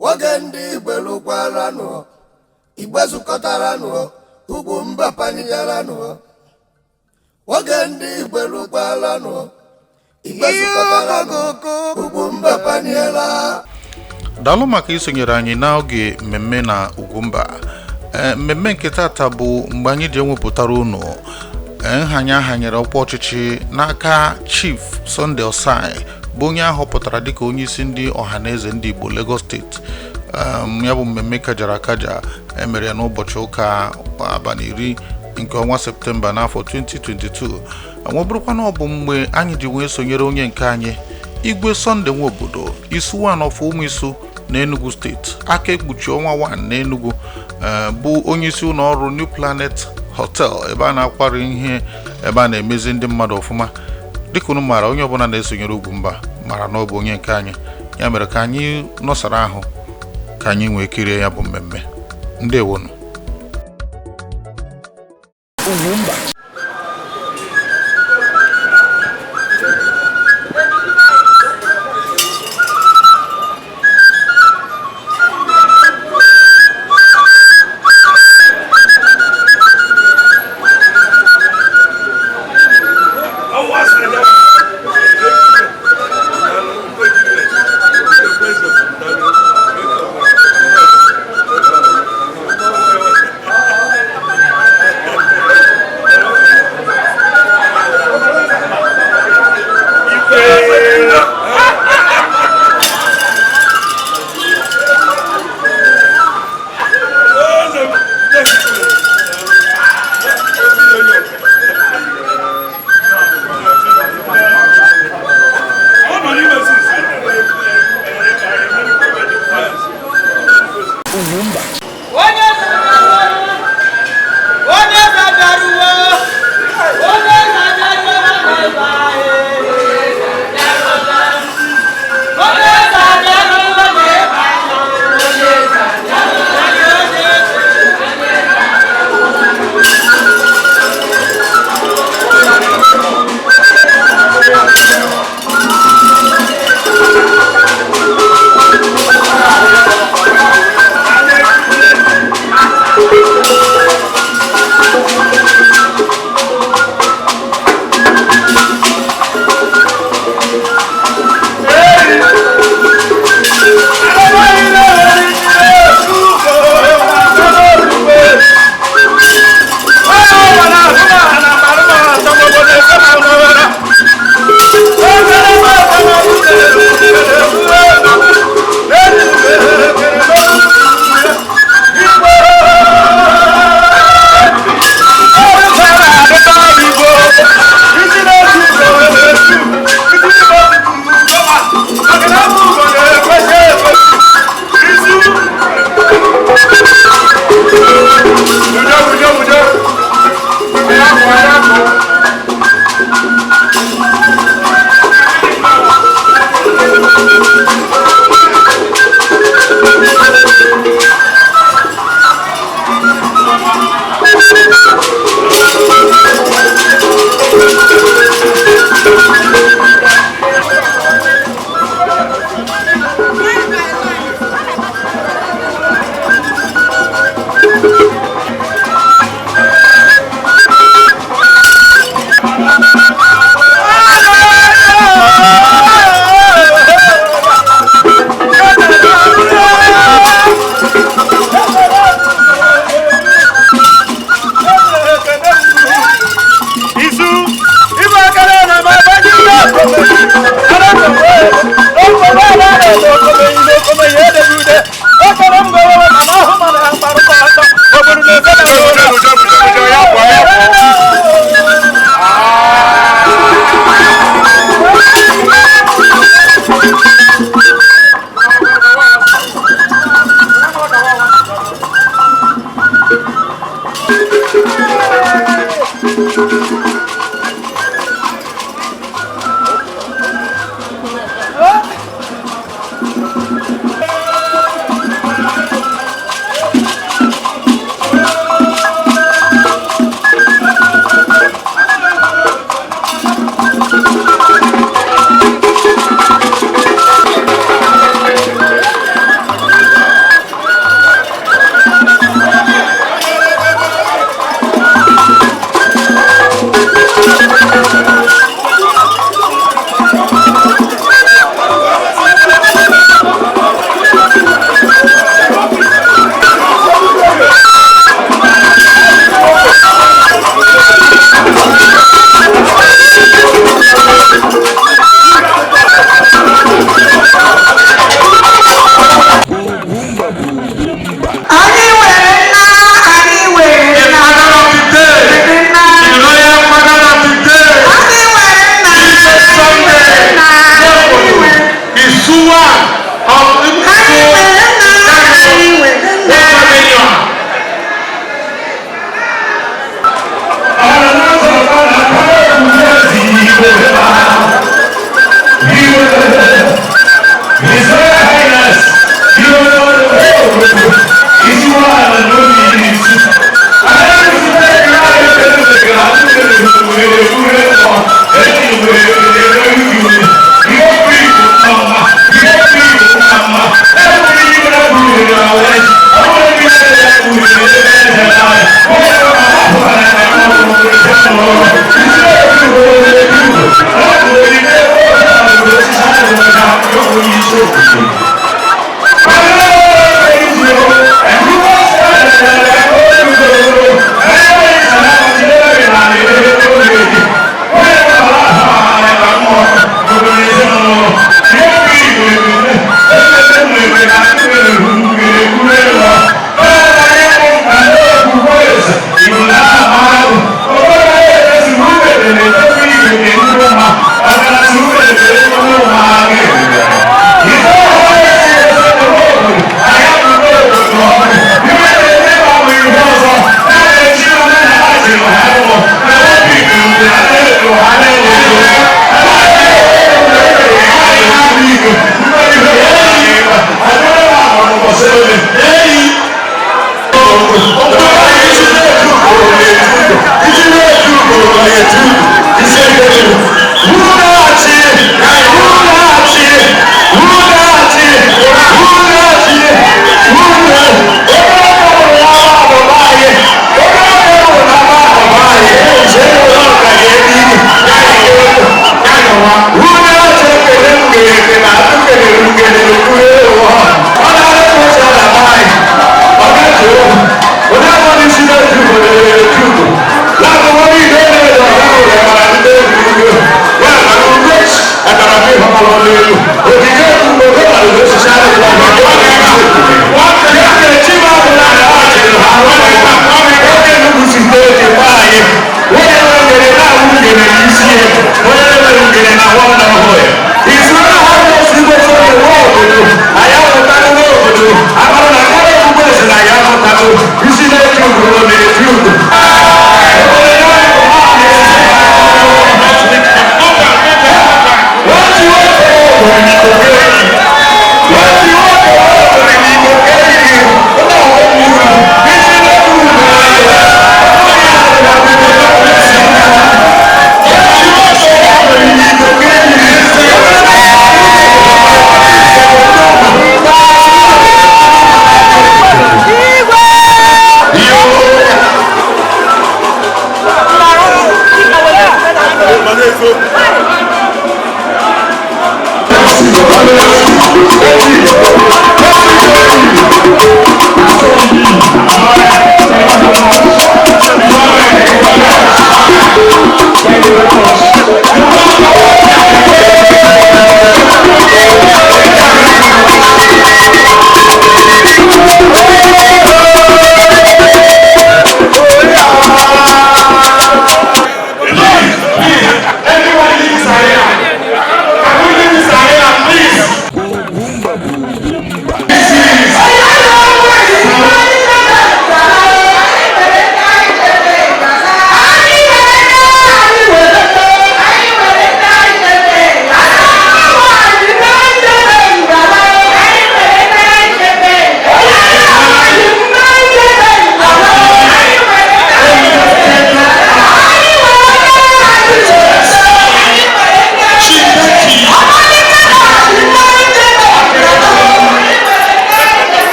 Oge ndị Igbo lụkwaranụ, Igbo zukọtaranụ, Ugwumba panigaranụ. Oge ndị Igbo lụkwaranụ, Igbo zukọtaranụ, Ugwumba paniela. Daalụ maka isonyere anyị n'oge mmemme na Ugwumba. Ee, mmemme nke tata bụ mgbe anyị ji ewepụtara unu nhanye ahanyere ọkwa ọchịchị n'aka Chief Sunday Osai, bụ onye ahọpụtara dịka onye isi ndị Ọhaneze ndị Igbo Lagos Steeti. Ya bụ mmemme kajara akaja emere ya n'ụbọchị ụka abalị 10 nke ọnwa Septemba n'afọ 2022. Ọ bụrụkwa na ọ bụ mgbe anyị ji wee sonyere onye nke anyị, Igwe Sunday Nwobodo, Isu 1 of Ụmụisu na Enugu Steeti, aka ekpuchi ọnwa 1 na Enugu, bụ onye isi ụlọ ọrụ New Planet Hotel, ebe a na-akwari ihe, ebe a na-emezi ndị mmadụ ọfụma. Dịka unu maara, onye ọbụla na-esonyere Ugwumba mara na ọ bụ onye nke anyị. Ya mere ka anyị nọsara ahụ ka anyị nwee kirie ya bụ mmemme. Ndewonu. Ugwumba. Ugwumba. Onye onye zabịaruwo, onye zabịaruwo n'ebe anyị, onye zabịaruwo n'ebe anyị, onye zabịaruwo.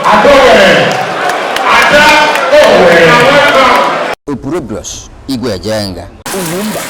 Ada Owere. Ada Owere. Opurobios Igwe Ejenga. Ugwumba.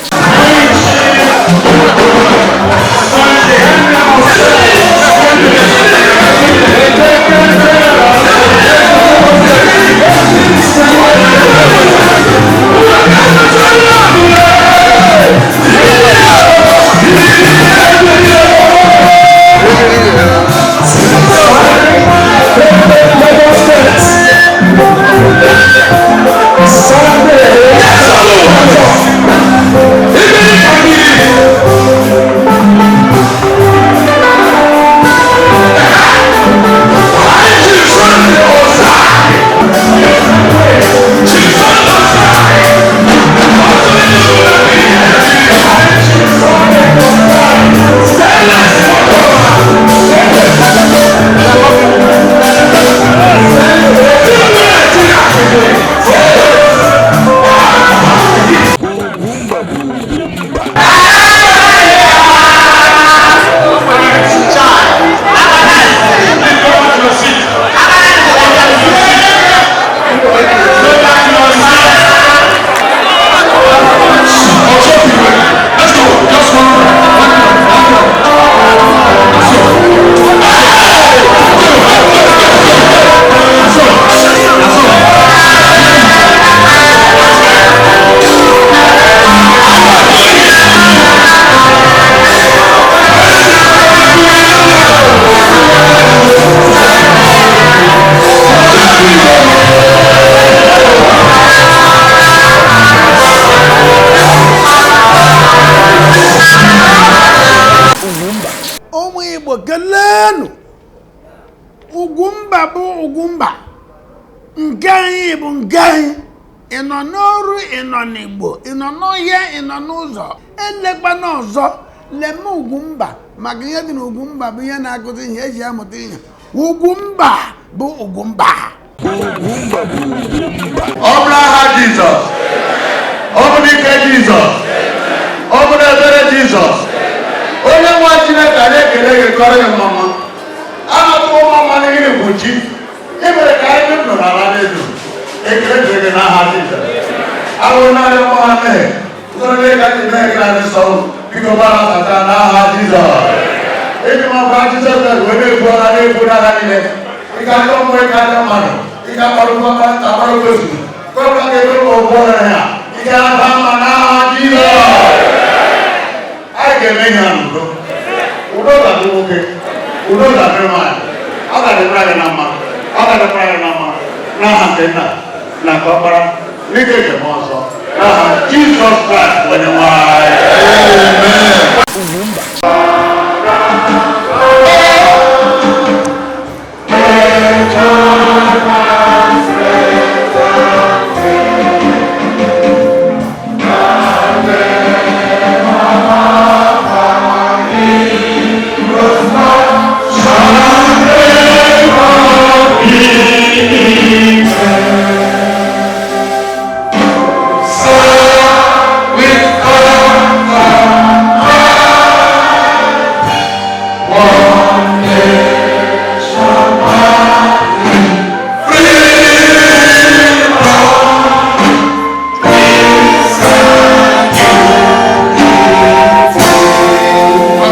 Ụmụ Igbo, keleenụ. Ugwumba bụ Ugwumba nke anyị, bụ nke anyị. Ị nọ n'ọrụ, ị nọ n'Igbo, ị nọ n'ọhịa, ị nọ n'ụzọ, elekwana ọzọ, leme Ugwumba, maka ihe dị n'Ugwumba bụ ihe na-akụzi ihe eji amụta ihe. Ugwumba bụ Ugwumba. Ọ bụrụ aha Jizọs, ọ bụrụ ike Jizọs, ọ bụrụ ebere Jizọs, onye nwe Chineke, anyị ekele gị, kọrọ gị mmanwụ anatụwo mmanwụ n'ihi bụ chi ị mere ka anyị dị ndụ n'ala n'elu. Ekele dịrị gị n'aha Jizọs. Ahụrụ naanị mmụọ mmehie ụzọ ndị ka ji mee gị naanị nsọ, biko gbara sata n'aha Jizọs. Eji m ọbara Jizọs Kraịst wee na-ebu agha, na-ebu n'agha niile ịka ajọ mmụọ, ịka ajọ mmadụ, ịka akparụkọ nta akparụkọ ozugbo kọbụla ga-ebe ka ọgwụ ọrịa ya ike aba mma n'aha Jizọs. Anyị ga-eme ihe a n'udo. Udo ga-adị nwoke, udo ga-adị nwaanyị, ọ ga-adịkwara gị na mma, ọ ga-adịkwara gị na mma, n'aha nke nna na nke ọkpara n'ike nke mmụọ nsọ, n'aha Jizọs Kraịst onye nwe anyị. Ugwumba.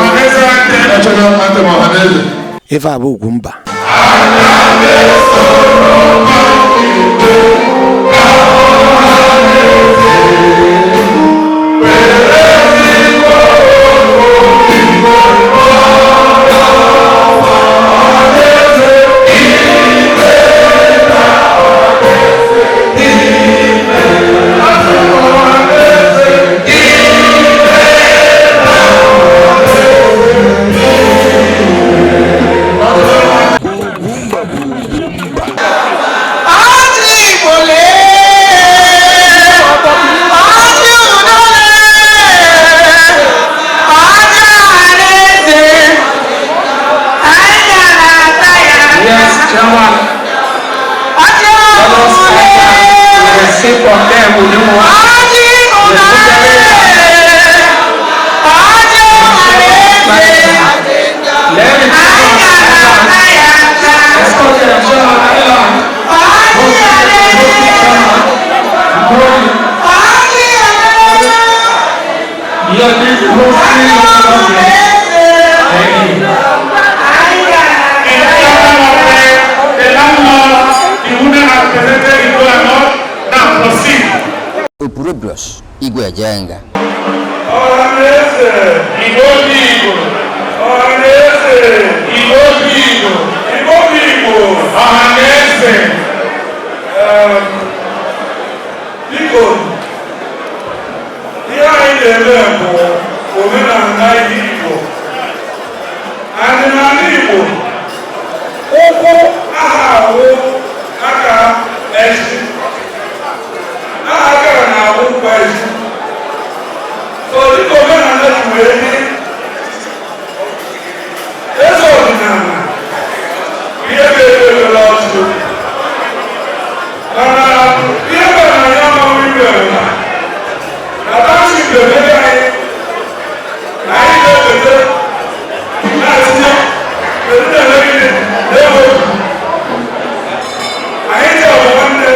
National Anthem, Ọhaneze. Ife a bụ Ugwumba. Ọjị Igbo lee, ọjị udo lee, ọjị ọhaneze, anyị ga na-ata ya. Yes, Chairman. Ọjị ọhụrụ lee, Receive from them, we don't want. ọjị udo lee, ọjị ọhaneze, Let it anyị ga na-ata ya. Escort them, Chairman. Igwe Ejenga. Ọhaneze Igbo bụ Igbo, Ọhaneze Igbo bụ Igbo, Igbo bụ Igbo, Ọhaneze. Biko, ihe anyị na-eme bụ omenala Igbo. Anyị n'ala Igbo, ụkwụ aha ahụ aka ezi, aha akara na-ahụ kwa ezi. So dịka omenala ji wee dị, eze ọdịnala ihe ga-ewere ọchụ, mana ihe mere na ya amaghị ibe na na township emere anyị na anyị na-eweta na-etinye kedu na-eme gịnị na-ewepụ anyị ji ọbụ nwanne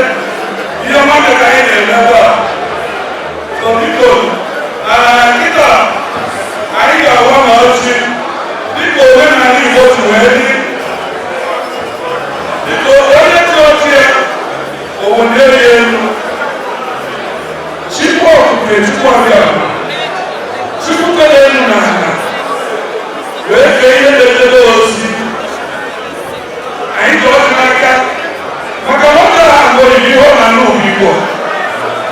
ihe ọma ka anyị na-eme ebe a. So biko, kịta anyị ga-agwa ma ọchị dịka omenala Igbo si wee dị. Biko, onye ji ọchị ya obodo ya elu. Chukwu okike, Chukwu abịa, Chukwu kere elu na ala wee kee ihe na-edebe ozi, anyị ji ọchị n'aka maka nwoke ahụ bụ ihe ọ na-anụ Igbo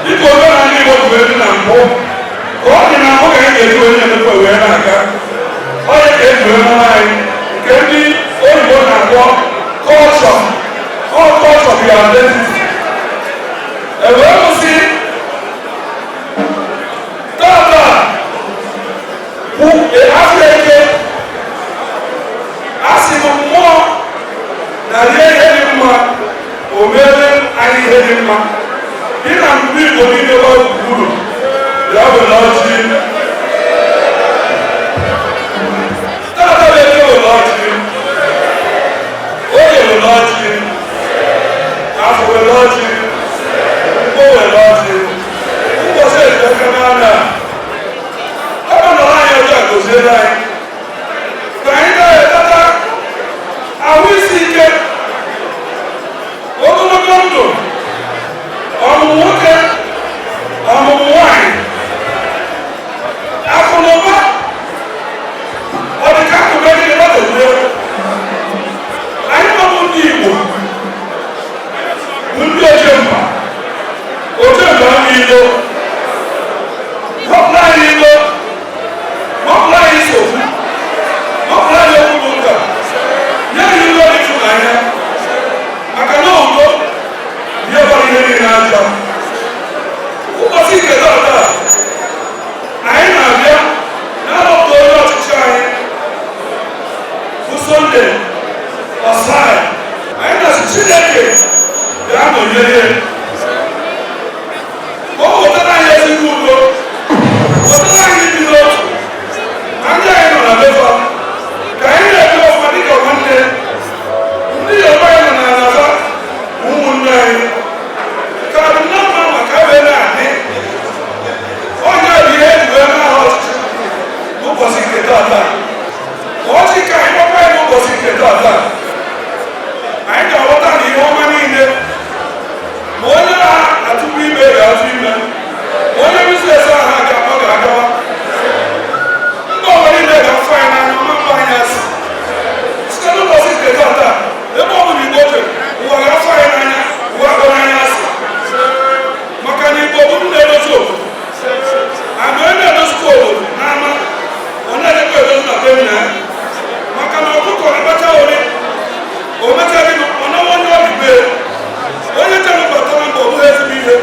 dịka omenala Igbo si wee dị na mbụ, ka ọ dị na mbụ ka anyị ga-eji onye na-emepe wee na-aga. Onye ka eji wee mara anyị nke ndị oyibo na-akpọ culture. All culture bụ identity. Ewee kwụsị tata bụ afọ Eke. A sị m mmụọ na rie ihe dị mma, o mere anyị ihe dị mma dị na ndị Igbo niile gba gburugburu ya were ọjị. Tata bụ Eke were ọjị, oge were ọjị, afọ were ọjị, mkpọ were ọjị, ụbọchị ejideka n'ala ebe nọrọ anyị ọjọọ goziere anyị ka anyị na-etata ahụ isi ike, ogologo ndụ, ọmụmụ nwoke, ọmụmụ nwanyị, akụ na ụba. Ọ dị ka akụkọ gị mmadụ anyị nọbụ ndị Igbo bụ ndị ojemba ojemba anyị ilo họpụrụ anyị ilo, họpụrụ anyị nsogbu, họpụrụ anyị okwu ụka, nye anyị ilo dị ịfụnanya, maka na udo ihe gbara ihe niile aja. Ụbọchị nke tata anyị na-abịa na-arọpụta onye ọchịchị anyị bụ Sunday Osai. Anyị na-asị Chineke ga-anọnyere ya ka o wetara anyị ezigbo udo, wetara anyị dị n'otu na ndị anyị nọ na befa, ka anyị na-eme ọfụma dịka nwanne. Ndị Yoruba anyị nọ na Alaba bụ ụmụnne anyị, ka dị na mma maka wee na-adị. Onye bụ ihe eji wee na-aha ọchịchị n'ụbọchị nke tata. Ọchị ka anyị gbakwa ya n'ụbọchị nke tata, anyị ga-aghọta na ihe ọma niile ma onye na-atụpụ ime ga-atụ ime, onye business ahụ aga ọ ga-agawa, mba ụwa niile ga-afụ anyị n'anya ọma, mba anyị asị site n'ụbọchị nke tata, ebe ọ bụla Igbo jere, ụwa ga-afụ anyị n'anya, ụwa akpọrọ anyị asị, maka na Igbo bụ ndị na-edozi obodo. Ana onye na-edozikwa obodo n'ama, ọ na-edekwa edozi na be nna ya, maka na ọkụkọ na-akpacha ori o mecha gịnị, ọ nawa onye ọ dị be. Onye chere mba tọrọ mba, ọ bụghị ezigbo ihe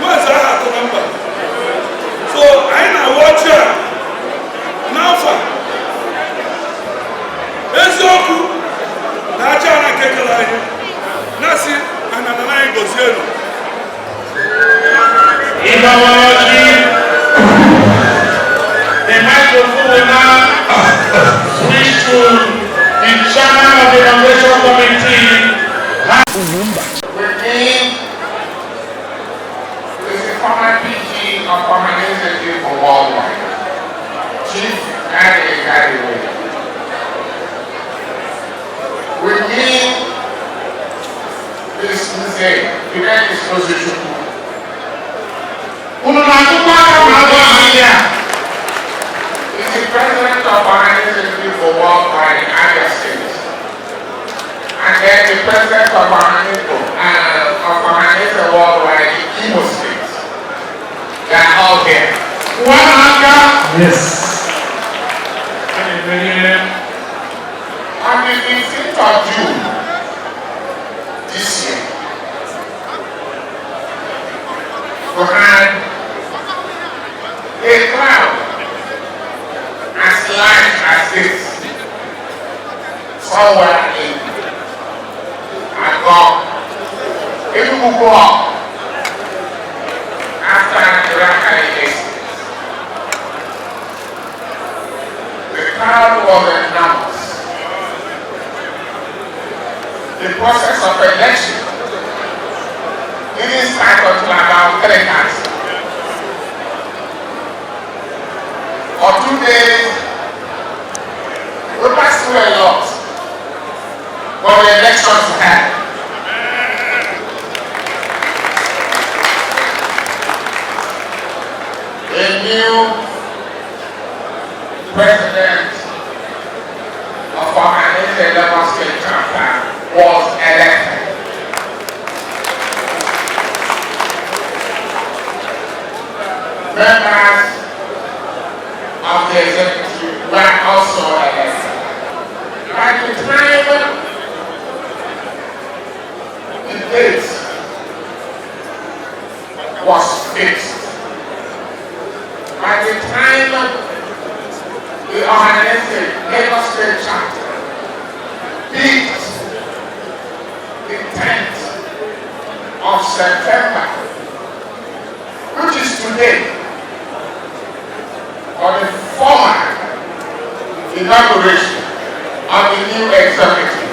nweze aha atọ na mba. So anyị na-awa ọchị a n'afọ a, eziokwu na aja ana nke kere anyị na-asị anana anyị gozienu. Ịgbawa ọjị. The microphone will now switch to the chairman of the inauguration committee. With me is the former PG of Ohanaeze Ndigbo Worldwide, Chief Harry Nkaiwe. With me is Nze Fidelis Ozichukwu. Unu na-agụkwa of Ohanaeze of Ohanaeze Worldwide in Imo State. They are all here. One aka. Yes. On the 15th of June this year, we had a crowd as large as this somewhere in Agọ, Enugu after Rakai incident. The crowd was enormous. The process of election didn't start until about 3:30. For 2 days, we passed through a lot, but the elections held. A new president of Ohanaeze Lagos State Chapter was elected. Members of the executive were also elected. By the time the date was fixed, by the time the Ohanaeze Lagos State Chapter picked the 10th of September, which is today, for the formal inauguration of the new executive.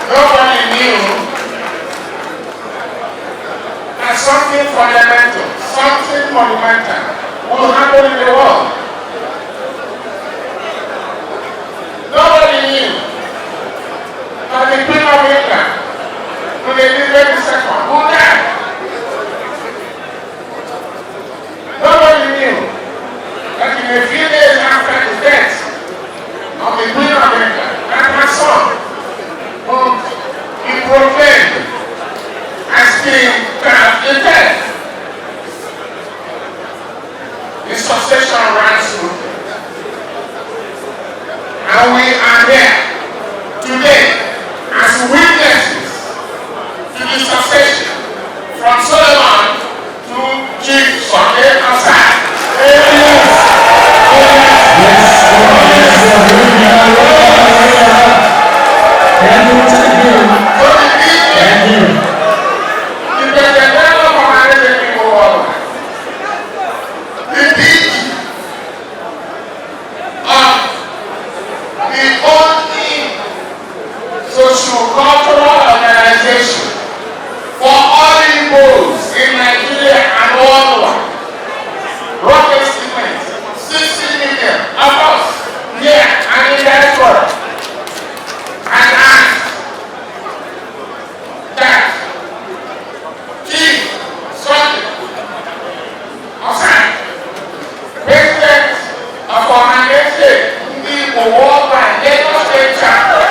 Nobody knew that something fundamental, something monumental will happen in the world. Nobody knew that the Queen of England, Queen Elizabeth II, would die. Nobody knew that in a few days after the death of the Queen of England and her son, whom he proclaimed as King Charles III, the succession ran smoothly. And we are here today as witnesses to the succession from Solomon to Chief Sunday Ossai. The president of Ohanaeze Ndigbo Worldwide, the DG of the only socio-cultural organization for all Igbos in Nigeria and worldwide. Rough estimate, 60 million of us here and in diaspora. And ask that Chief Sunday Ossai, President of Ohanaeze Ndigbo Worldwide Lagos State Chapter,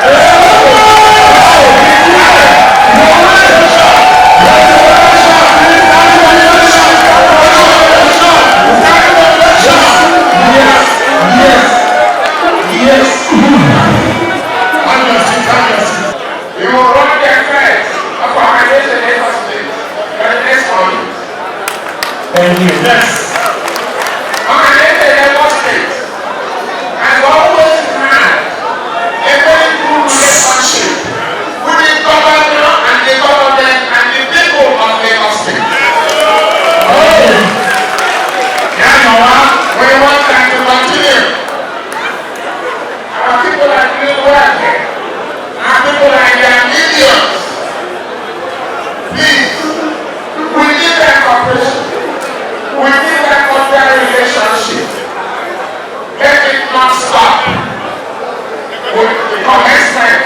He will run the affairs of Ohanaeze Lagos State for the next 4 years. Thank you. Yes. Ohanaeze Lagos State has always had a very good relationship with the governor and the government and the people of Lagos State. We want that to continue. Our people are doing well here. Our people are in their millions. Please, we need that cooperation. We need that cordial relationship. Let it not stop with the commencement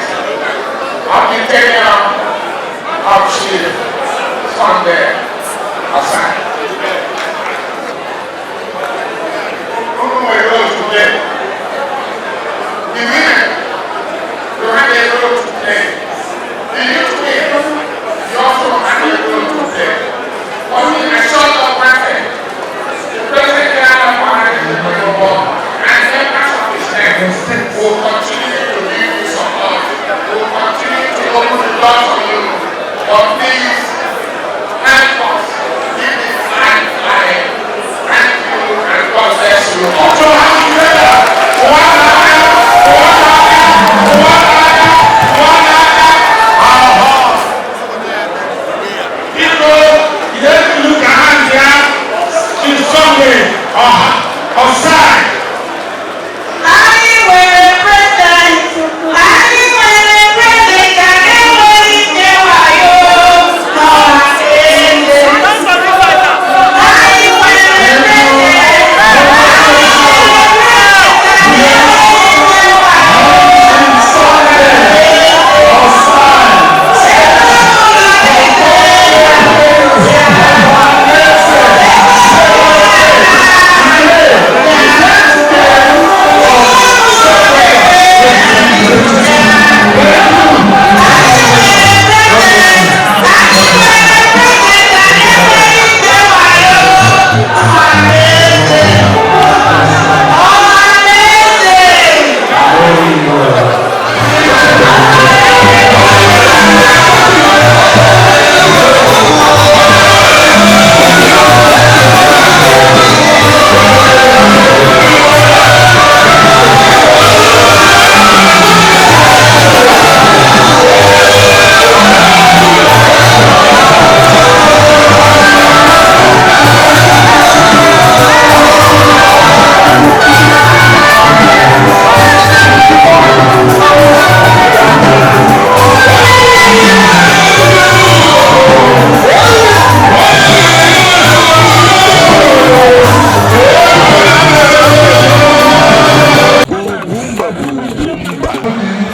of the tenure of Chief Sunday Ossai. Who will go today? The women, you lot on you, but please help us keep this flag flying. Thank you and God bless you all. Biko, ihe tulu ka ha ndị a Chief Sunday Osai. Anyị nwere president, anyị nwere president ka enweghị ike wayo n'ọha eze. Anyị nwere president, anyị nwere president ka enweghị ike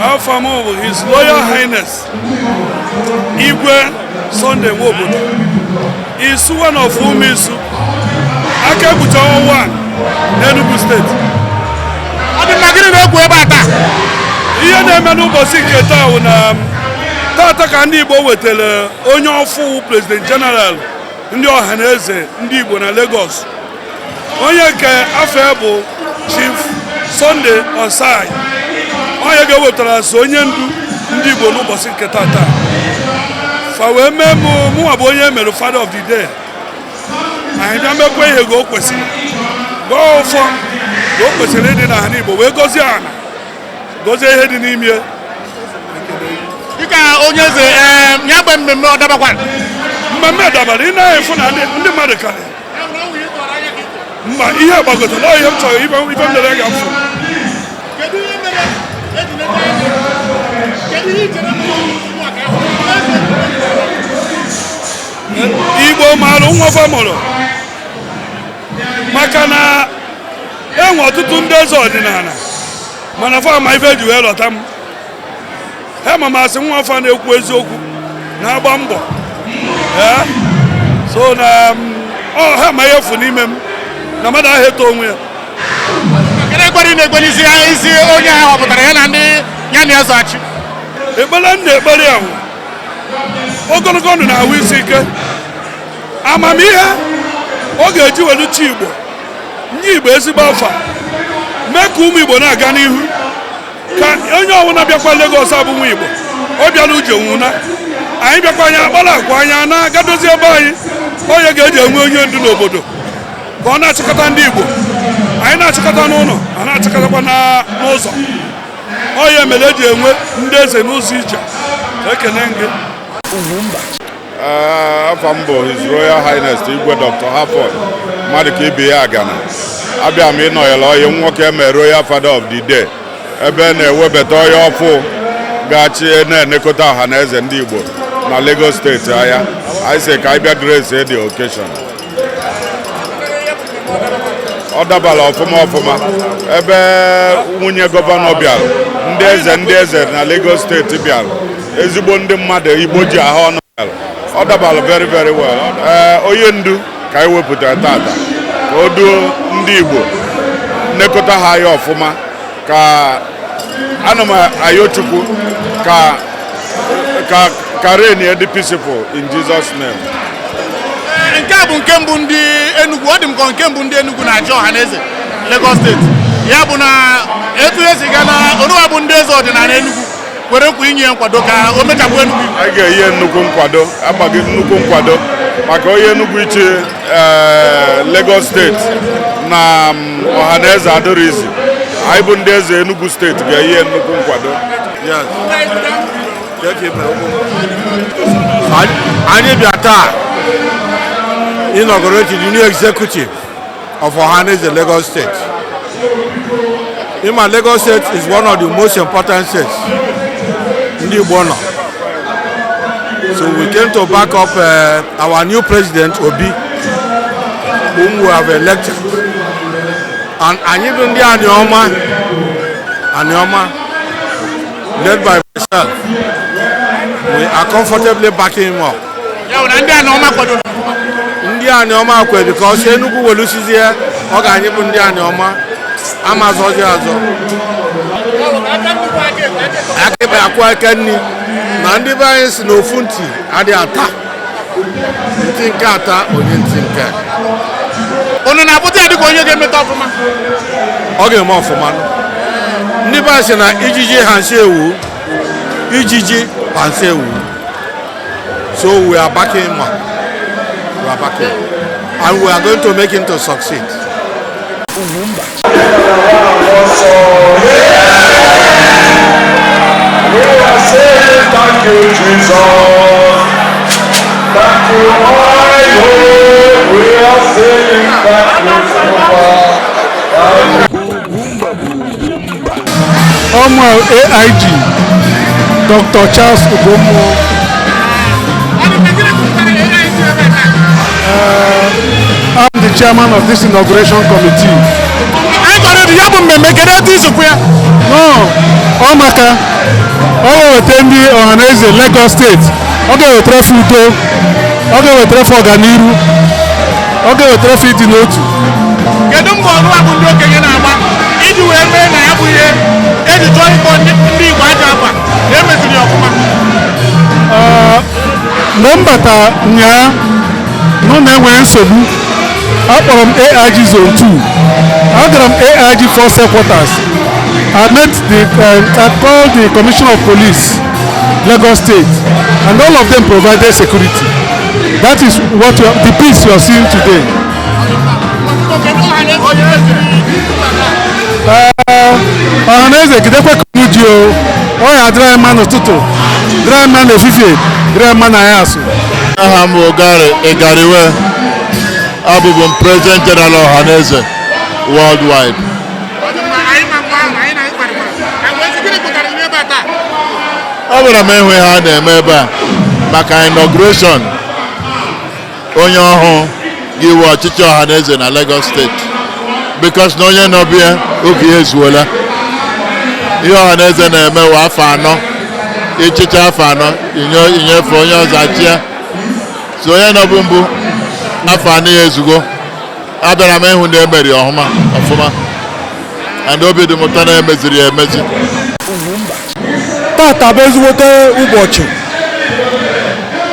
Afọ m bụ His Royal Highness Igwe Sunday Nwobodo, Isu one of Umisu, aka ekpuchi ọnwa 1 n'Enugu steeti. Ọ dị mma, gịnị na-ekwu ebe a taa? Ihe na-eme n'ụbọchị nke taa bụ na tata ka ndị Igbo wetara onye ọfụ President General ndị Ọhaneze ndị Igbo na Lagos, onye nke afọ ya bụ Chief Sunday Osai, onye ga-ewetara so onye ndu ndị Igbo n'ụbọchị nke tata. Fa wee mee mụ mụnwa bụ onye mere Father of the Day. Anyị bịa mekwa ihe ka o kwesịrị, gọọ ọfọ ka o kwesịrị ịdị n'ala Igbo, wee gọzie ala, gọzie ihe dị n'ime. Dịka onye eze, ya bụ mmemme ọ dabakwara? Mmemme dabara. Ị na-efu na ndị mmadụ karịrị mma, ihe gbagotere ọ ihe m chọrọ, ife ife m lere ga mfụ. Kedu ihe mere eji leta anya? Kedu ihe i chere mere ugbu a ka ahụ? Igbo maara nwa mụrụ, maka na enwe ọtụtụ ndị eze ọdịnala, mana fa ma ife eji wee lọta m ha ma masị nwa fa na-ekwu eziokwu, na-agba mbọ. Ee, so na ọ ha ma ihe fụ n'ime m na mmadụ ahụ eto onwe ya. Kedu ekpere ị na-ekpe n'isi isi onye ahụ họpụtara ya na ndị ya na ya so achị? Ekpere m na-ekpere ya bụ ogologo ndụ na ahụ isi ike, amamihe ọ ga-eji welu chi Igbo, nye Igbo ezigbo afa, mee ka ụmụ Igbo na-aga n'ihu, ka onye ọbụla bịakwa Lagos abụ nwa Igbo, ọ bịala uje nwụna anyị, bịakwa anya akpara akwa anya na-aga dozie ebe anyị. Onye ga-eji enwe onye ndu n'obodo ka ọ na-achịkọta ndị Igbo, anyị na-achịkọta n'ụlọ, a na-achịkọtakwa n'ụzọ. Onye mere eji enwe ndị eze n'ụzọ ije. Ekene gị. Afọ m bụ His Royal Highness Igwe Dr. Harford mmadụ ka ibe ya agana. Abịa m ịnọnyere onye nwoke eme Royal Father of the Day, ebe na-ewebata onye ọfụ ga-achị na-enekọta ọha na eze ndị Igbo na Lagos steeti anya. Anyị sị ka anyị bịa grace the occasion. Ọ dabara ọfụma ọfụma, ebe nwunye gọvanọ bịara, ndị eze na Lagos steeti bịara, ezigbo ndị mmadụ Igbo ji ahụ ọnụ bịara. Ọ dabara very very well. Ee, onye ndu ka anyị wepụtara tata ka o duo ndị Igbo, nnekọta ha ya ọfụma, ka ana m ayọ Chukwu ka reign ya dị peaceful in Jesus name. Nke a bụ nke mbụ ndị Enugu, ọ dị m ka nke mbụ ndị Enugu na-achị ọha na eze Lagos steeti. Ya bụ na etu esi ga na onuwa bụ ndị eze ọdịnala Enugu. Kwere nkwa inye ya nkwado ka o mechapụ Enugu. Anyị ga-enye nnukwu nkwado, agbaghị nnukwu nkwado maka onye Enugu iche Lagos Steeti na Ọhaneze adịrịzi. Anyị bụ ndị eze Enugu Steeti ga-enye nnukwu nkwado. Yes. Anyị bịa taa inaugurate the new executive of Ohanaeze Lagos State. Ima, Lagos State is one of the most important states ndị Igbo nọ. So we came to back up our new president, Obi, whom we have elected. And anyị bụ ndị Anioma, Anioma, led by myself, we are comfortably backing him up. Ya bụ na ndị Anioma kwadoro? Ndị Anioma kwe, because Enugu welusizie ọ ga-anyị bụ ndị Anioma ama azọzi azọ. Aka ịkpa akwụ aka nni na ndị be anyị si na ofu ntị adịghị ata ntị nke ata onye ntị nke. Unu na-apụta ya dịka onye ga-emeta ọfụma? Ọ ga-eme ọfụma. Ndị be anyị si na ijiji ha nsị ewu, ijiji ha nsị ewu. So we are backing him up. We are backing him and we are going to make him to succeed. Ugwumba. We are saying thank you, Jesus. Thank you, my Lord. We are saying thank you, Jehovah. Ugwumba bụ Ugwumba. Ọmụ AIG Dr. Charles Ugommụọ. I'm the chairman of this inauguration committee. Anyị kwadoro ya bụ mmemme, kedu etu isokwu ya? No, ọ maka ọ ga-eweta ndị Ọhaneze Lagos Steeti, ọ ga-ewetara fe udo, ọ ga-ewetara fe ọganiru, ọ ga-ewetara fe ịdị n'otu. Kedu mbọ ọrụ a bụ ndị okenye na-agba iji wee mee na ya bụ ihe eji chọọ ịkpọ ndị Igbo aja afa na emeziri ya ọfụma? Mgbe m bata nyaa nụ na enwere nsogbu, akpọrọ m AIG Zone 2, agara m AIG Force Headquarters. I called the Commissioner of Police, Lagos State, and all of them provided security. That is what you are, the peace you are seeing today. Ọhaneze, gidekwe ka unu ji o. Ọ ya adịrị anyị mma n'ụtụtụ, dịrị anyị mma n'efifie, dịrị anyị mma n'anyasụ. Aha m bụ Gary Igariwe. Abụbụ m President General Ọhaneze worldwide. Anyị ma mgbe ahụ anyị na-anyị kparịkwara agwa ezi, gịnị pụtara ihe ebe a taa? Ọ bụrụ m ịhụ ihe a na-eme ebe a maka inauguration onye ọhụụ ga-iwe ọchịchị Ọhaneze na Lagos Steeti, because na onye nọbịa oge ya ezuola. Ihe Ọhaneze na-eme wa afọ 4, ịchịcha afọ 4, inyefe onye ọzọ achịa. So onye nọbụ mbụ, afọ 4 ya ezugo. Abịara m ịhụ na emeri ọhụma ọfụma, and obi dị m ụtọ na emeziri ya emezi. Ugwumba. Tata bụ ezigbote ụbọchị.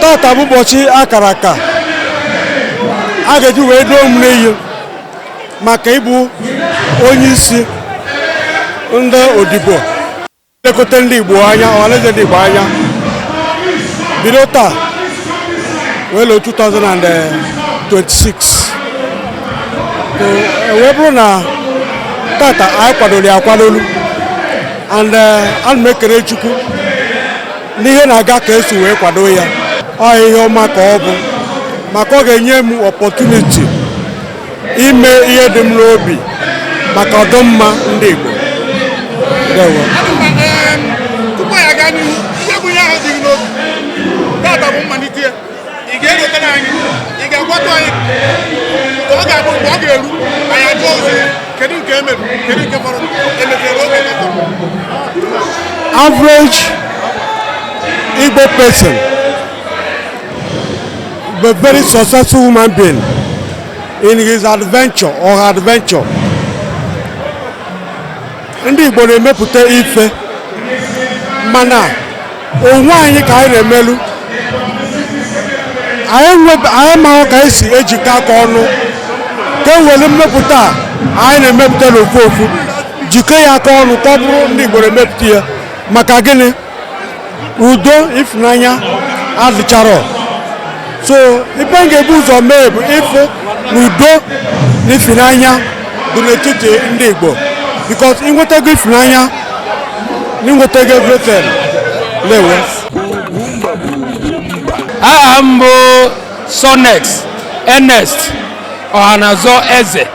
Tata bụ ụbọchị akara aka a ga-eji wee doo m n'iyi maka ịbụ onye isi ndị odibo lekọta ndị Igbo anya, Ọhaneze ndị Igbo anya, bido taa wee loo 2026. So, wee bụrụ na tata anyị kwadoro ya akwadolu, and ana m ekele Chukwu n'ihe na-aga ka esi wee kwado ya. Ọ ihe ọma ka ọ bụ, maka ọ ga-enye m opportunity ime ihe dị m n'obi maka ọdịmma ndị Igbo. Ndewo. Tupu anyị aga n'ihu, ihe bụ ihe ahụ dị gị n'obi tata bụ mmalite ya, ị ga-egotere anyị, ị ga-agwatụ anyị ka ọ ga-abụ mgbe ọ ga-eru anyị ajụọ ozi, kedu nke emerụ, kedu nke fọrọ, emefere oge nke fọrọ? Average Igbo person, but very successful human being in his adventure or her adventure. Ndị Igbo na-emepụta ife, mana onwe anyị ka anyị na-emelu anyị amaghị ka esi ejikọ aka ọnụ ka e were mmepụta a anyị na-emepụta n'ofu ofu, jikọ ya aka ọnụ ka ọ bụrụ ndị Igbo na-emepụta ya. Maka gịnị? Udo, ịfụnanya adịcharọ. So ife m ga-ebu ụzọ mee bụ ịfụ na udo na ịfụnanya dị n'etiti ndị Igbo, because ịnwetago ịfụnanya na ịnwetago everything lewe. Aha m bụ Sonex Ernest Ọhanazọ Eze,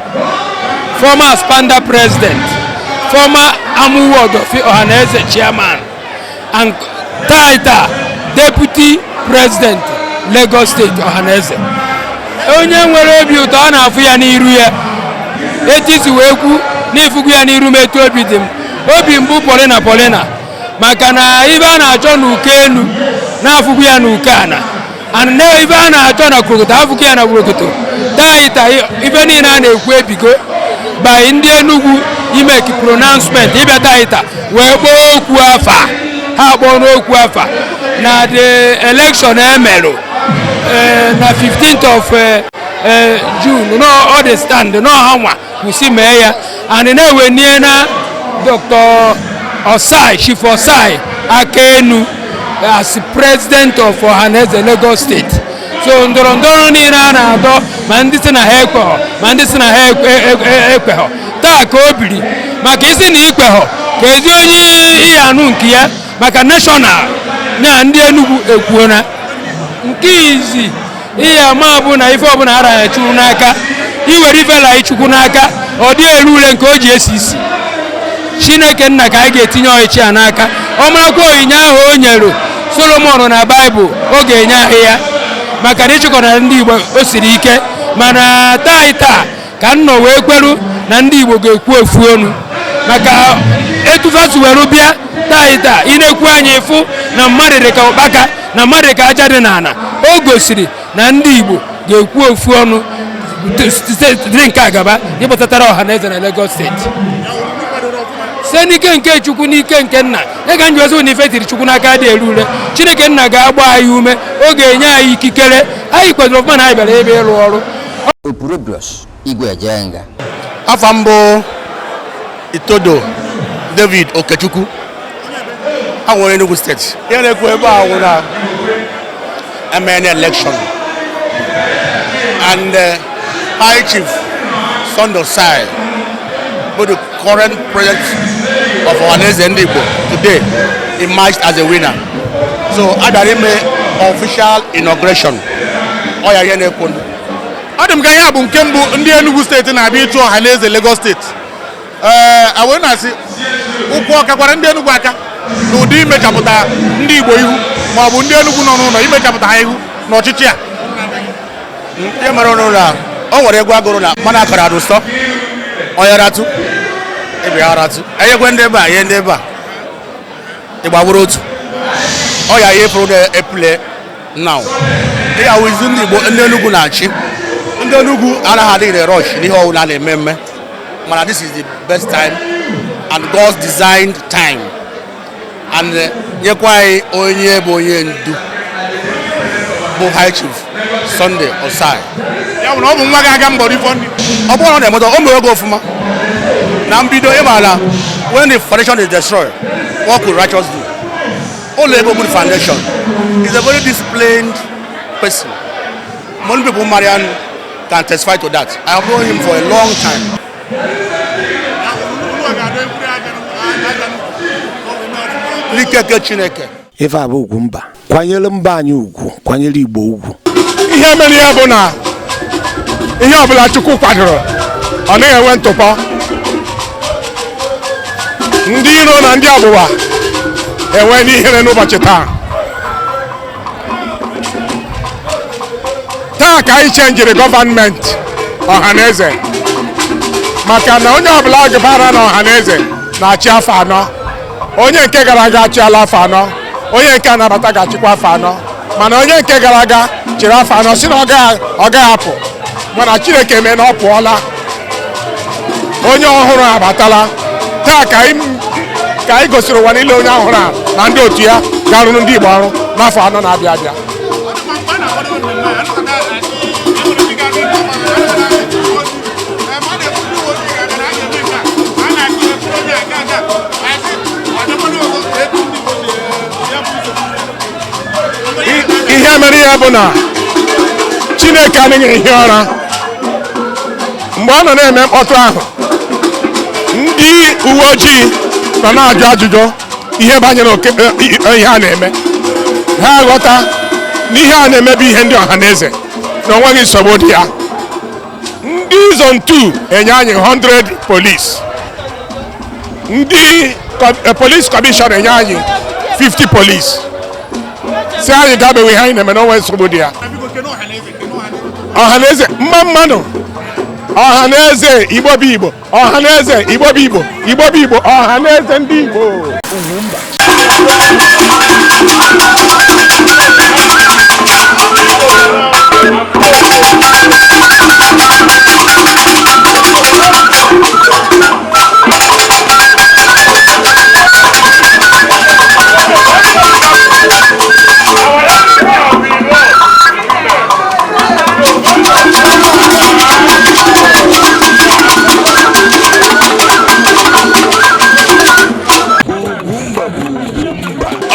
former Aspamda president, former Amuwo Odofin Ọhaneze chairman and taita deputy president, Lagos State Ọhaneze. Onye nwere obi ụtọ, a na-afụ ya n'iru ya. Etisi wee kwu n'ifugu ya n'iru m, etu obi dị m, obi mbụ polina polina, maka na ibe a na-achọ n'uko elu na-afụkwu ya n'uko ana, and na ibe a na-achọ na korokoto afụkwu ya na korokoto. Taita ife niile a na-ekwu ebigo by ndị Enugu imeki pronouncement ịbịa taita wee kpọọ okwu afa ha kpọọ n'okwu afa na the election emerụ na 15th of June, no, ọ dị stand no ha nwa kwụsị mee ya and na-ewenie na Dr. Osai, Chief Osai aka enu as president of Ọhaneze Lagos State. So ndọrọ ndọrọ niile a na-adọ, ma ndị si na ha ekweghọ, ma ndị si na ha ekweghọ, taa ka o biri maka isi na ikweghọ ka ezi onye ihe anụ nke ya maka national na ndị Enugu ekwuona. Nke izi ihe ama bụ na ife ọbụla ara chukwu n'aka, iwere ifela Chukwu n'aka, ọ dị elu ule nke o ji esi isi. Chineke nna ka anyị ga-etinye ọchịchị a n'aka. Ọ marakwa onyinye ahụ o nyere Solomon na Baịbụl, ọ ga-enye ahụ ya maka na ịchịkọtara ndị Igbo o siri ike. Mana taa taa ka m nọ wee kweru na ndị Igbo ga-ekwu ofu onu maka etufasi were bịa taa taa. Ị na-ekwu anyị ịfụ na mmadụ dị ka ụkpaka, na mmadụ dị ka aja dị n'ala. O gosiri na ndị Igbo ga-ekwu ofu ọnụ dịrị nke agaba ịkpọtatara ọha na eze na Lagos Steeti site n'ike nke Chukwu, n'ike nke nna ya ka nji na ife tiri Chukwu n'aka dị eru ure. Chineke nna ga-agba anyị ume, ọ ga-enye anyị ikikere. Anyị kwadoro ọfụma na anyị bịara ebe ịrụ ọrụ. Opurobios Igwe Ejenga. Afa mbụ, Itodo David Okechukwu, a nwere Enugu Steeti. Ihe na-ekwu ebe a wụ na emene election and High Chief Sunday Osai bụ the current president of Ohanaeze Ndị Igbo today emerged as a winner, so a bịara ime official inauguration. Ọ ya ihe na-ekwu. Ọ dị m ka ihe a bụ nke mbụ ndị Enugu Steeti na-abịa ịchụ Ọhaneze Lagos Steeti. Ee, a wee na-asị ụkwụ ọkakwara ndị Enugu aka n'ụdị imechapụta ndị Igbo ihu, ma ọ bụ ndị Enugu nọ n'ụlọ imechapụta ha ihu n'ọchịchị a. Ihe mere ụnụ na o nwere egwu agụrụ na mmanụ akara dị ụsọ, onye ratụ ebe ya ratụ, enyekwe ndị ebe a ihe ndị ebe a ịgbagburu otu ọ ya ihe fụrụ na-epule now. Ihe awụzi ndị Igbo, ndị Enugu na-achị. Ndị Enugu anaghị adịghị na rush n'ihe ọbụla a na-eme mme, mana this is the best time and God's designed time and nyekwa anyị onye bụ onye ndu bụ High Chief Sunday Osai. Ya bụ na ọ bụ nwa ga-aga mbọ rifọ ndị. Ọ bụrụ na ọ na-emeta, o mere oge ọfụma na mbido. Ịma na when the foundation is destroyed, what could righteous do? Ụlọ ebe good foundation is a very disciplined person. Many people Marian can testify to that. I have known him for a long time. N'ikeke Chineke. Ife a bụ ugwu mba, kwanyere mba anyị ugwu, kwanyere Igbo ugwu. Ihe mere ya bụ na ihe ọbụla Chukwu kwadoro, ọ naghị enwe ntụpọ. Ndị iro na ndị agbụwa enwe n'ihere n'ụbọchị taa. Taa ka anyị chenjiri gọọmenti Ọhaneze, maka na onye ọbụla gabara na Ọhaneze na-achị afọ 4. Onye nke gara aga achịala afọ 4, onye nke anabata ga-achịkwa afọ 4, mana onye nke gara aga chịrị afọ 4 si na ọ gaghị apụ, mana Chineke mee na ọ pụọla, onye ọhụrụ abatala. Taa ka anyị gosiri ụwa niile onye ọhụrụ a na ndị otu ya ga-arụrụ ndị Igbo ọrụ n'afọ 4 na-abịa abịa. Ihe mere ya bụ na Chineke anaghị ehi ụra. Mgbe ọ nọ na-eme mkpọtụ ahụ, ndị uwe ojii nọ na-ajụ ajụjụ ihe banyere ihe a na-eme. Ha aghọta na ihe a na-eme bụ ihe ndị ọha na eze, na onweghị nsogbu dị ya. Ndị Zone 2 enye anyị 100 police, ndị police commissioner enye anyị 50 police, si anyị gabewe ihe anyị na-eme na onwe nsogbu dị ya. Ọha na eze, mma mmanụ. Ọha na eze, Igbo bụ Igbo. Ọha na eze, Igbo bụ Igbo. Igbo bụ Igbo. Ọha na eze ndị Igbo.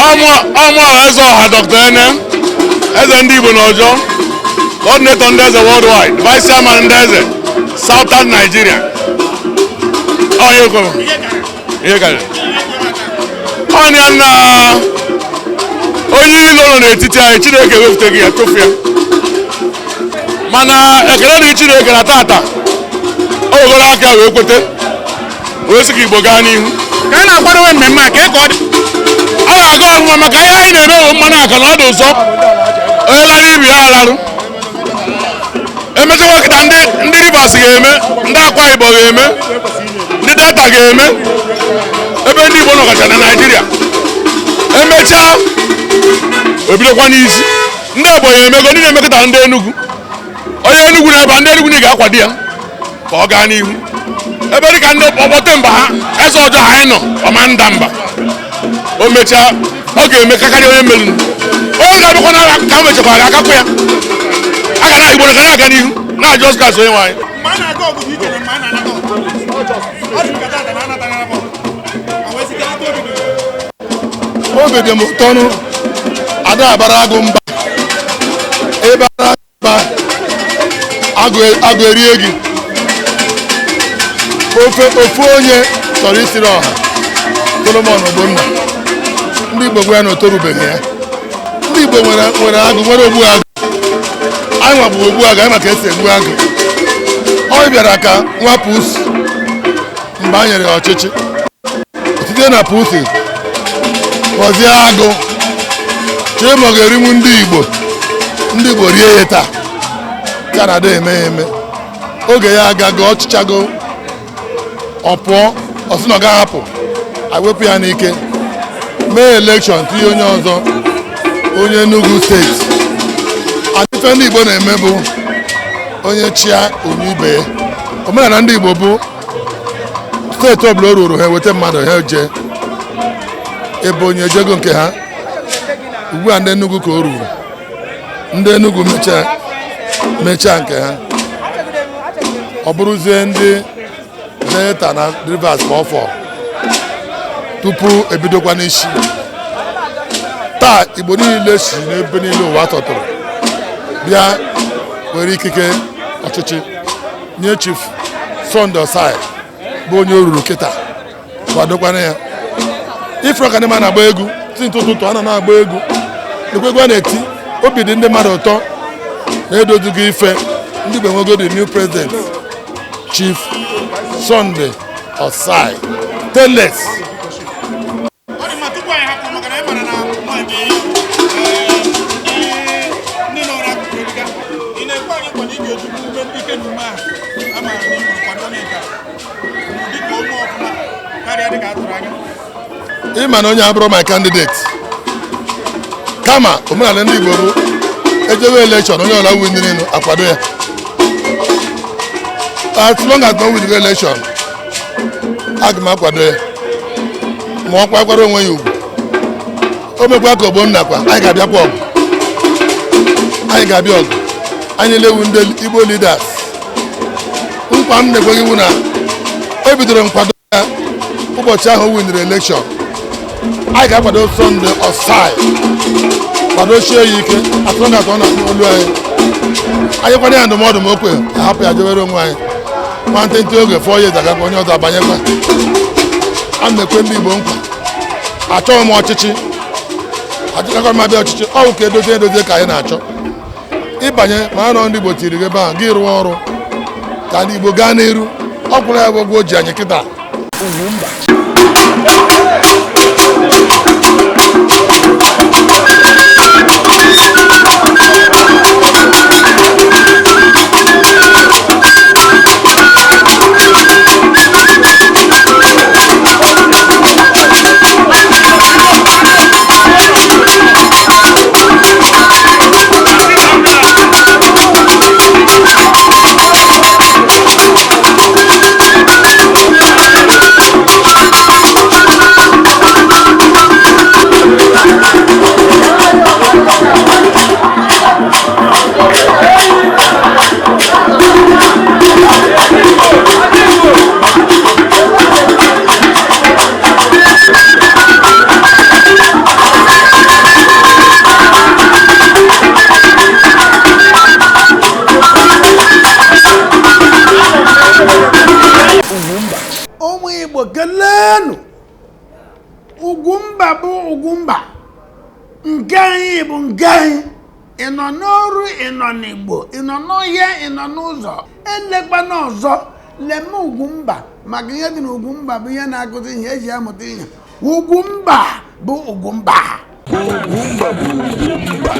Ọmụ eze ọha, Dr. Ene, eze ndị Igbo n'Ọjọ, coordinator ndị eze worldwide, vice chairman ndị eze Southern Nigeria. Onye kwuru ihe karịrị ọnya na onye ilo nọ n'etiti anyị, Chineke wepụtaghị ya, tụfu ya. Mana ekele dị Chineke na tata o wegoro aka wee kwete, wee sị ka Igbo gaa n'ihu. Ka a na-akwadowe mmemme a, ka ọ dị? Ọ ga-aga ọfụma, maka ihe anyị na-eme bụ mmanụ aka na ọ dị ụzọ. Onye lara ibi ya alarụ. Emechakwa kịta, ndị Rivers ga-eme, ndị Akwa Ibom ga-eme, ndị Delta ga-eme, ebe ndị Igbo nọkacha na Naịjirịa. Emechaa, obidokwa n'isi. Ndị Ebonyi emego, ndị na-emekọta ndị Enugu, onye Enugu na ebe ndị Enugu na ga-akwado ya ka ọ gaa n'ihu. Ebe dịka ndị ọkpọte mba ha, eze ọjọọ anyị nọ ọma nda mba. O mechaa, ọ ga-eme kakarị onye meriri. Onye ga-abịakwa na ka o mechakwara ga-akakwa ya. A ga na Igbo ga na-aga n'ihu na Jizọs Kraịst onye nwe anyị. Mgbe a na-aga ọgụ dị iche na mgbe a na-anata ọgụ. Ọ dị m ka tata na anataghị ọgụ. A wee site aka obi dị. Obi dị m ụtọ nụ. Ada abara agụ mba, ebe ara agụ mba, agụ erie gị. Ofe ofu onye chọrọ isiri ọha, Solomon Ogbonna, ndị Igbo gwa ya na o torubeghị ya. Ndị Igbo nwere agụ, nwere ogbu agụ. Anyị nwa bụ ogbu agụ anyị, maka esi egbu agụ. Ọ bịara ka nwa pusi mgbe a nyere ya ọchịchị, site na pusi gọzie agụ, chee ma ọ ga-erinwu ndị Igbo. Ndị Igbo rie ya taa ka na ada eme ya eme. Oge ya agago, ọchịchago, ọ pụọ. Ọ sị na ọ gaghị apụ, awepụ ya n'ike, mee election, tinye onye ọzọ, onye Enugu Steeti. Ife ndị Igbo na-eme bụ onye chịa, onye ibe ya. Omenala ndị Igbo bụ steeti ọbụla o ruru, ha eweta mmadụ, ha jee ebe onye ejego nke ha. Ugbu a, ndị Enugu ka o ruru. Ndị Enugu mechaa nke ha, ọ bụrụzie ndị Delta na Rivers ka ọ fọ tupu ebidokwa n'isi. Taa, Igbo niile si n'ebe niile ụwa tọtụrụ bịa were ikike ọchịchị nye Chief Sunday Osai, bụ onye o ruru kịta, kwadokwana ya. Ifuru ka ndị mmadụ na-agba egwu si ntụ ụtụtụ, a na na-agba egwu, lekwa egwu a na-eti. Obi dị ndị mmadụ ụtọ na-edozigo ife. Ndị Igbo enwego the new president, Chief Sunday Osai Teles. Ọ dị mma. Tupu anyị hapụ, maka na anyị mara na nọ ebe ndị nọ n'akụkụ erika, ị na-ekwe anyị nkwa na ị ga-ejikwa ume ike na ume ahụ a maara na ị nwere kwado onye nke a dịka ome ọfụma karịa dịka a tụrụ anya? Ịma na onye abụrụ my candidate, kama omenala ndị Igbo bụ ejebe election, onye ọla winiri akwado ya. As long as no win election, aga m akwado ya. Ma ọ kwakwara onwe ya ugwu, o mekwa ka Ogbonna kwa, anyị ga-abịakwa ọgụ, anyị ga-abịa ọgụ. Anyị lewu ndị Igbo leaders. Nkwa m na-ekweghị iwu na o bidoro nkwado ya ụbọchị ahụ o winiri election. Anyị ga-akwado Sunday Ossai, kwadochie ya ike atụrụ ga atọ na olu anyị. Anyị kwado ya ndụmọdụ ma o kwe ahapụ ya jewere onwe anyị nwantịntị oge 4 years agakwa onye ọzọ abanyekwa. A na-ekwe ndị Igbo nkwa, achọghị m ọchịchị, achọghị m abịa ọchịchị, ọ bụ ka edozie edozie ka anyị na-achọ ịbanye. Ma a nọ ndị Igbo tiri gị ebe ahụ, gị rụọ ọrụ ka ndị Igbo gaa n'iru. Ọ kwụrụ ya bụ ụgwọ o ji anyị kịta. Ugwumba. Ụmụ Igbo, keleenụ Ugwumba bụ Ugwumba nke anyị, bụ nke anyị. Ị nọ n'ọrụ, ị nọ n'Igbo, ị nọ n'ọhịa, ị nọ n'ụzọ, elekwana ọzọ leme Ugwumba, maka ihe dị n'Ugwumba bụ ihe na-akụzi ihe eji amụta ihe. Ugwumba bụ Ugwumba. Ugwumba bụ Ugwumba.